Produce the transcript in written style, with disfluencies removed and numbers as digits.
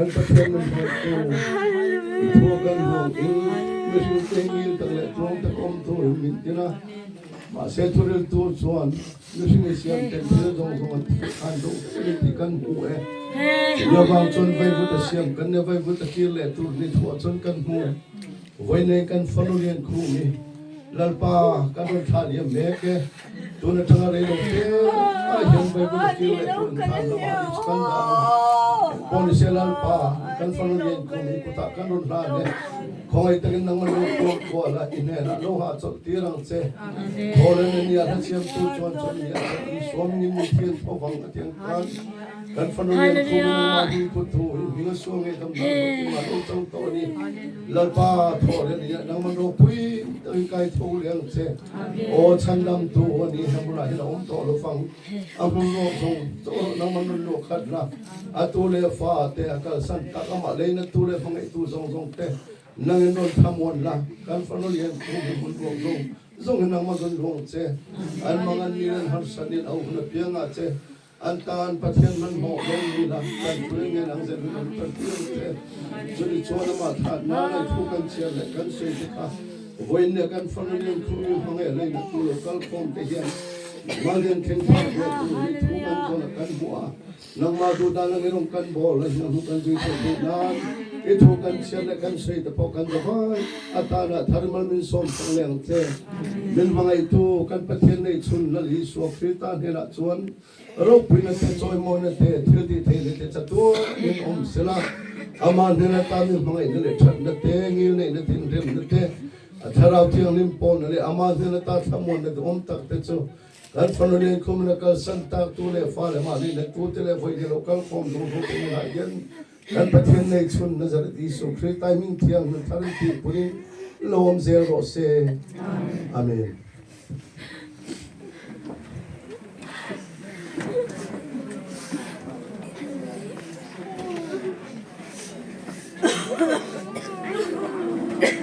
Kan Pathian min hruaitu i thu kan hmuh in mihringte ngil tak leh tluang tak awm turin min tin a. Mahse thuriltu chuan mihring i siam ten thil zawng zawng an thih khan duh vek a ni tih kan hmu e. Chumi avang chuan vaivut a siam kan nia vaivut a kir leh tur ni thuah chuan kan hmu. Vawiin kan fanu lian khum i Lalpa kan rawn thlah liam mek e. Tun atanga rei lo te ah hian vaivut a kir leh tur an thlan lamah ni chu kan dah ang. Engpawh ni se Lalpa kan fanu lian khum i kutah kan rawn hlan e. Khawngaih takin nangma lu kuak kual a i hnenah lo hahchawlh tir ang che. Thawhlen a nia hlathiamtu chuan chuan ni a chuan Isua mingin mi thian tho vang a ti ang khan kan fanu lian khumin nangma hming put thu i hming a sual ngei dam dan rawh tingah lo chang tawh a ni. Lalpa thawhlen a nia nangma ropui takin kai tho leh ang che. Aw chhandamtu a ni hemrah hian a awm tawh lo vang. A hmun rawh zawng zawng rawh nangma nun luah khat la. A tu leh fa te a kalsan tak amah leina tu leh hmangaihtu zawng zawng te nangin rawn thlamuan la, kan fanu lian khu hi hmun ruak zawng zawng hi nangmah zawn luang che, an mangan ni len harsanin a hun apiangah che, an tan Pathian hmanhmawh lawng ni la, kan pui ngen ang zel in an tanpui ang che. Chuni chuan amah that nana i thu kan chhiar leh kan sawi te kha vawiin leh kan fanu lian khu mi hmangaih leina tu lo kal khawm te hian Malian thleng phak ve tur hi thu kan zawn a kan hmuh a. Nangmah duh dan angin rawng kan bawl a, hna hnu kan zui theih theih nan i thu kan chhiar leh kan sawi te pawh kan zavai atana thar mal min sawm sak leh ang che. Min hmangaihtu kan Pathian nei chhun Lal Isua Krista hnenah chuan ropuina te, chawimawina te, thil tih theihna te chatuanin awm sela, amah hnen atan min hmangaihna leh thatna te, ngilneihna te, inremna te, a Thlarau Thianghlim pawhna leh amah hnen ata thlamuanna duhawm tak te chu Kan fanu nen khum la kalsan tak tu leh fa leh mahni leh tute leh vawi ni lo kal khawm duh hnu te nunah hian kan Pathian nei chhun Nazareth Isu Krista hming thianghlim thar in tih punin lo awm zel rawh se. Amen.